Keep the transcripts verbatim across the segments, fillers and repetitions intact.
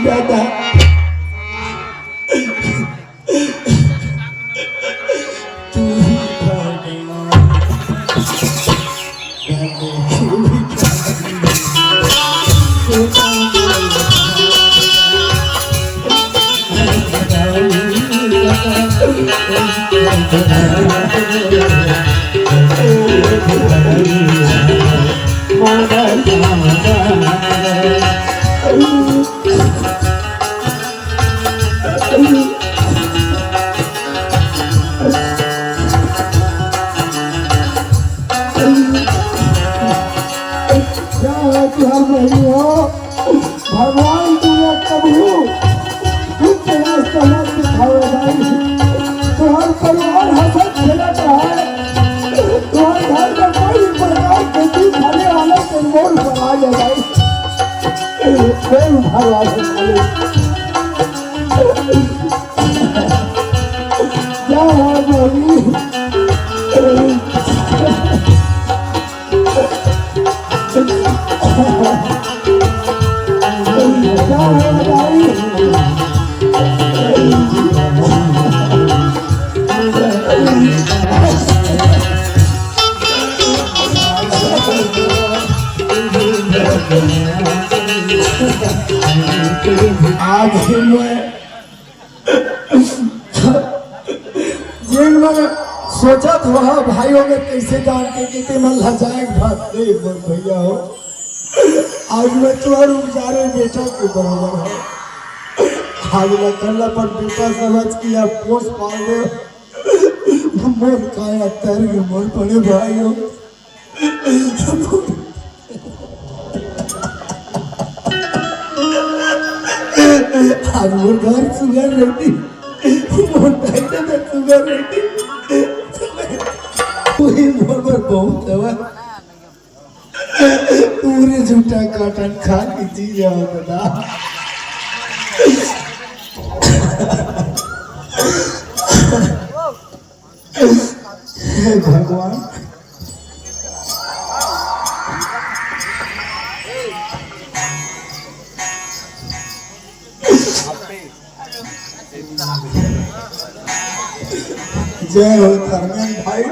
दादा, तू ही भगवान। क्या है तुहार बहिनी हो? भगवान तुला कभू दुख के रास्ता मत दिखावे भाई। तुहार परिवार हंसत खेलत रहे, तुहार घर में कोई प्रकार के दुख आने वाला के मोड़ पर आ जाए भाई। कोई भगवान से बोले। क्या है बहिनी? आज ही मैं जेन मन सोचत होहा भाई, ओकर कैसे जान के कि ते मन लजाए के बात नहीं, मोर भैया हो। आज मैं तुहार उपजारे बेटा के बराबर हूँ। आज लखन ला अपन बेटा समझ के या पोस पाल दे। मोर काया तर के मोर बड़े भाई हो। आज मोर घर सुगर रोटी, मोर दाई ददा सुगर रोटी, वही मोर बर बहुत हवा। पूरे झूठा काटन खा के जी जाओ दादा। हे भगवान, जय हो धर्मेंद्र भाई,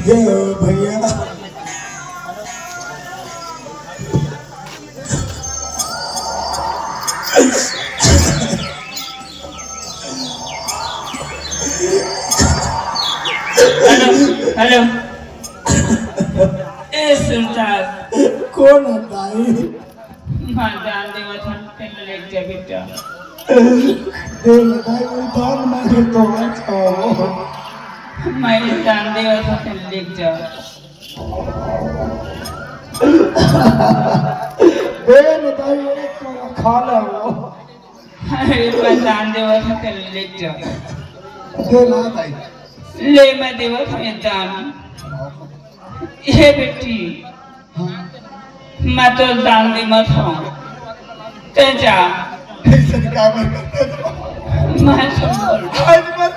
जय हो भैया। Hello, hello. ए सुल्तान। कौन है दाई? मैं जान देवत हूँ, तेन लेके जा बेटा। दे दाई, वो दान मांगे तो अच्छा हो। मैं जान देवत हूँ, तेन लेके जा। दे दाई, वो तो खा ले वो। अरे, मैं जान देवत हूँ, तेन लेके जा। दे ना दाई। ले, मैं देवत हूँ, जान। हे बेटी, हाँ। मैं तो जान दे मत हूँ, ते जा। ऐसा क्या मैं करता था? मैं तो बोल। आज मत,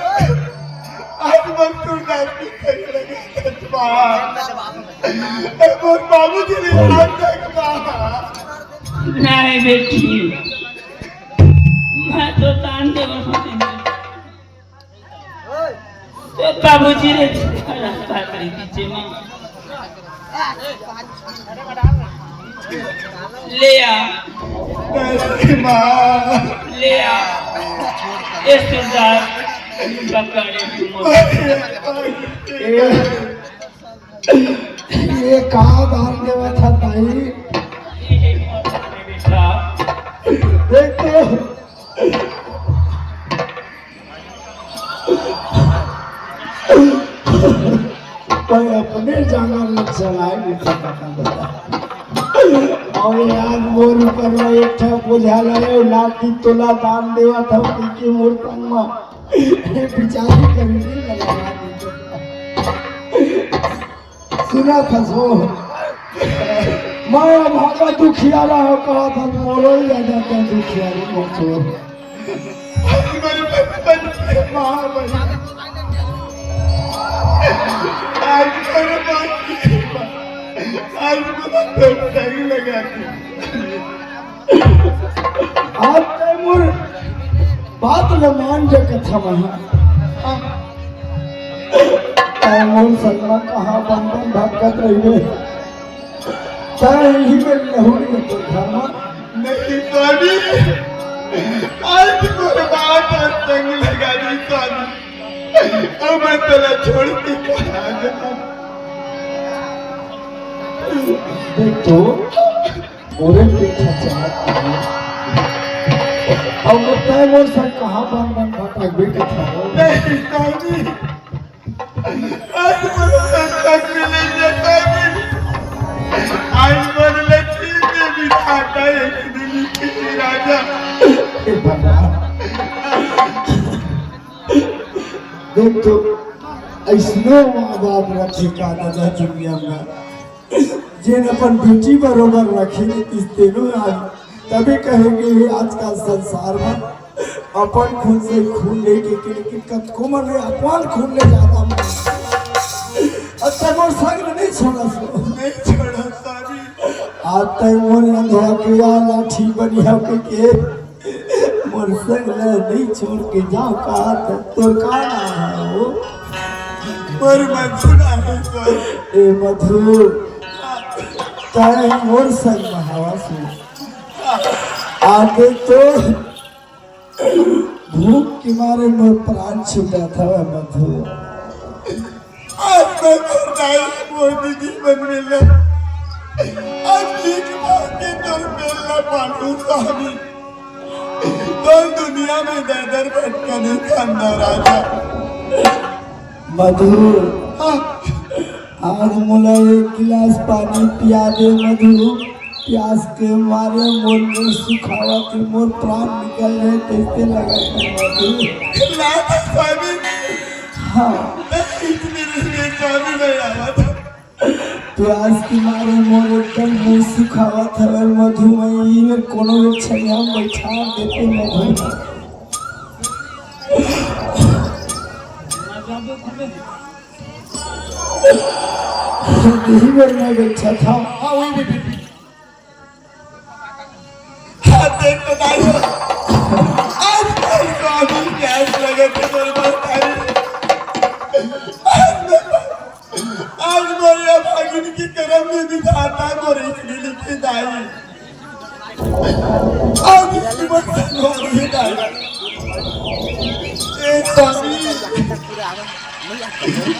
आज मत तू डांस भी कर लगे था। ए, मोर बाबूजी ने आज तक कहा। नहीं बेटी, मैं तो जान दे मत हूँ। तो बाबूजी रे, खड़ा पातरी पीछे माँ। ले आ। माँ। ले आ। ए सरदार, पकड़े। ये का दान देवत था ताई? ये बेटा। देख तो। कोई अपने जाना में चलाए नहीं सकता। और यार, मोर ऊपर में एक ठा बोझा लाए, लाठी तोला दान देवत हूँ, क्योंकि मोर तंग में बेचारी करीबी लगा दी। सुना था सो, मैं अभागा दुखियारा हो कहा था, मोरो ही आ जाता दुखियारी मोचो। आज मेरे बचपन के माँ बनी। आज मेरे बचपन की माँ। आज मोला तो सही लगा के। आज तैं मोर बात ल मान जा कथा महा। तैं मोर संग म कहाँ बन बन भटकत रहिबे। तैं ही मेर लहुरी हे तोर घर म। नहीं स्वामी, आज मोर बात ह संग लगा दे स्वामी। अब मैं तोला छोड़ के कहाँ जाऊँ? देख तो, मोरे पीछा चाहत हे। अब तैं मोर संग कहाँ बन बन भटकबे कथा हो? नहीं स्वामी, आज मोर संग मिले जाता है। आज मोर लक्ष्मी देवी खाता है, एक दिन की राजा। हे भगवान। देख तो, अइसनो माँ बाप रथे का दादा दुनिया म, जेन अपन बेटी बरोबर रखे रहितिस तेनो आज, तभे कहे गे हे आजकल संसार म अपन खून से खून लेके के, लेकिन कतको मन हे अपन खून ले जादा मन। अच्छा, मोर संग नहीं छोड़ा सो। नहीं छोड़ा सारी। आज तक मोर अंधवा के या लाठी बनिया के, के मोर संग ल नइ छोड़ के जाव का त तोर का नाम हे हो? मोर मधु नाम हे सर। ए मधु, तैं मोर संग म हवस हो। आगे तो भूख के मारे मोर प्राण छूट जात हवय मधु। आज मैं मोर दाई मोर दीदी मन मिले। आज भीख मांग के तोर बेल ला पालू स्वामी। तोर दुनिया में दर दर भटकने खांदा राजा। मधु, हाँ। आज मोला एक गिलास पानी पिया दे मधु। प्यास के मारे मोर मुंह सुखावत हे, मोर प्राण निकल रहे, तइसे लगत हे मधु। ना तो स्वामी। हाँ। नहीं, इतनी नहीं, स्वामी, नहीं आवत। प्यास के मारे मोर एकदम मुंह सुखावत हवय मधु। मैं ई मेर कोनो एक छइहां म बइठा देते मधु। यही मेर मैं बइठा था। हाँ, वही पे, पे, पे। हाँ, देख तो दाई। आज मेरे को अभी प्यास लगे थे, मेरे पास पानी। आज मैं आज मोरे अभागिन के करम में विधाता मोरे इसने लिखे दाई। आज इसकी मत सुनवारी दाई। ए स्वामी,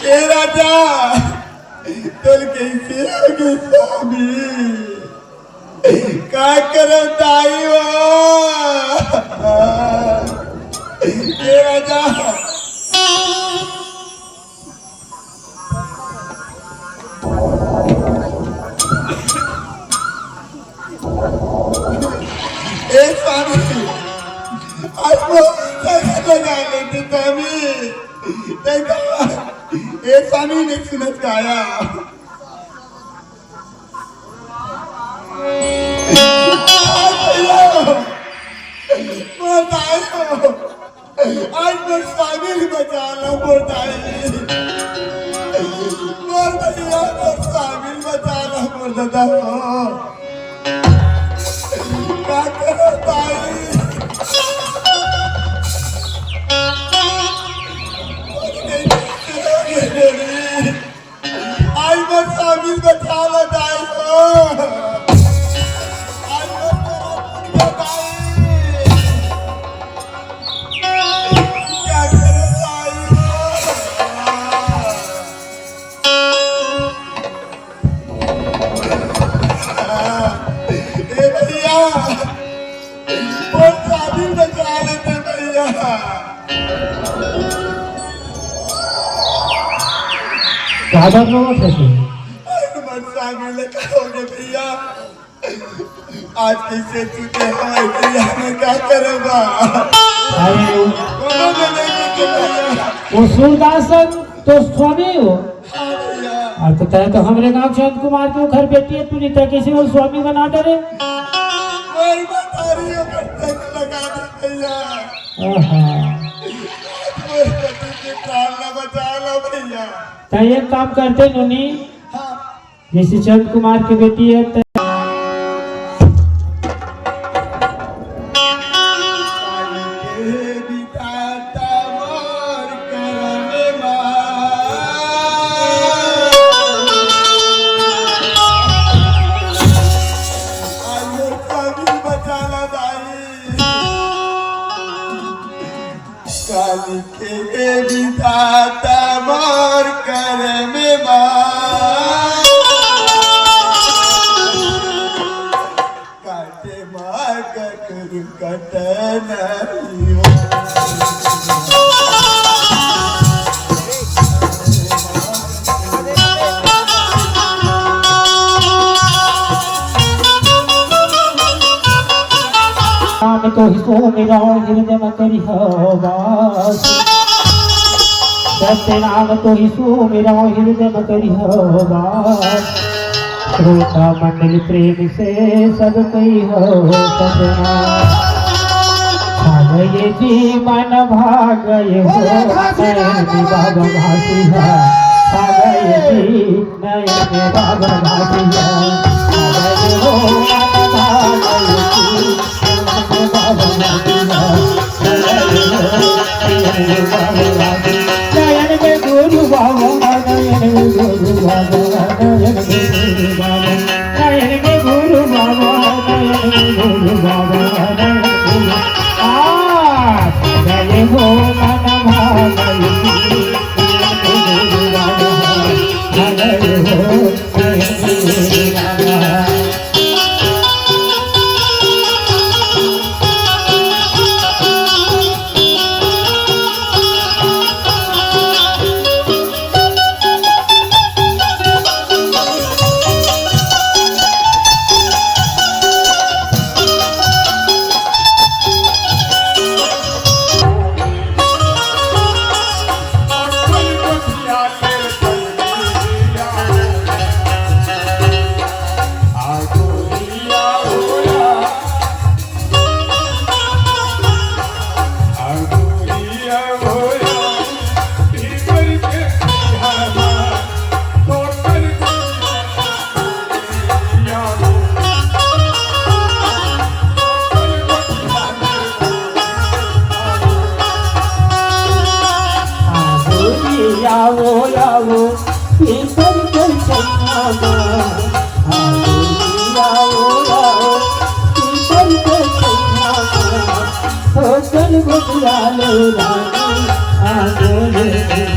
ए राजा, तोर कैसे होगे स्वामी? का करव दाई हो? ए राजा। ए स्वामी, आज मोर सर लगा लेते स्वामी। देखो, ए स्वामी ने सुनत गाया। आज भैया, मोर दाई हो। आज मोर स्वामी ल बचा ला, मोर दाई। मोर भैया, मोर स्वामी ल बचा ला, मोर दादा हो। का करो दाई? आज मोर स्वामी ल बचा ला दाई हो। आज मोर स्वामी ल बचा ला दाई। का करो दाई हो? ए भैया, मोर स्वामी ल बचा लेते भैया। का बात रोवत हस? अरे, मोर स्वामी ल का होगे भैया? आज कइसे चुके हवय भैया, मैं का करब? अरे, कोनो ले नहीं चुके भैया। वो सूरदास तो स्वामी हो। हाँ भैया। अउ त तैं तो हमरे गांव चंद कुमार के ओखर बेटी हे, तू नहीं तैं कइसे वो स्वामी बना डरे? मोर मतारी ओकर तंग लगा दे भैया। आहा। मोर पति के प्राण ला बचा ला भैया। तैं एक काम करते नोनी, हाँ। जैसे चंद कुमार के बेटी है त काली के विधाता मोर करम मा। काटे मार कटन नाम तो ही सुमिरौं हृदय में करिहौ वास। सत्य नाम तो ही सुमिरौं हृदय में करिहौ वास। श्रोता मंडल प्रेम से सब कहिहौ सतनाम। भागय जी मन भागय हो, नयन में बाबा घासिया। भागय जी नयन में बाबा घासिया। भागय हो मन भागय जी, नयन में बाबा घासिया। नयन में गुरु बाबा, नयन में गुरु बाबा, नयन में गुरु बाबा, नयन में गुरु बाबा, नयन में गुरु बाबा, नयन में गुरु। आ, जय हो मन भागय जी, नयन में गुरु बाबा, जय हो मन गुरु बाबा। आवो, आवो, पीपर के छैया मा। आवो, आवो, आवो, पीपर के छैया मा। हो चल गोपिया ले रानी, आवो रे।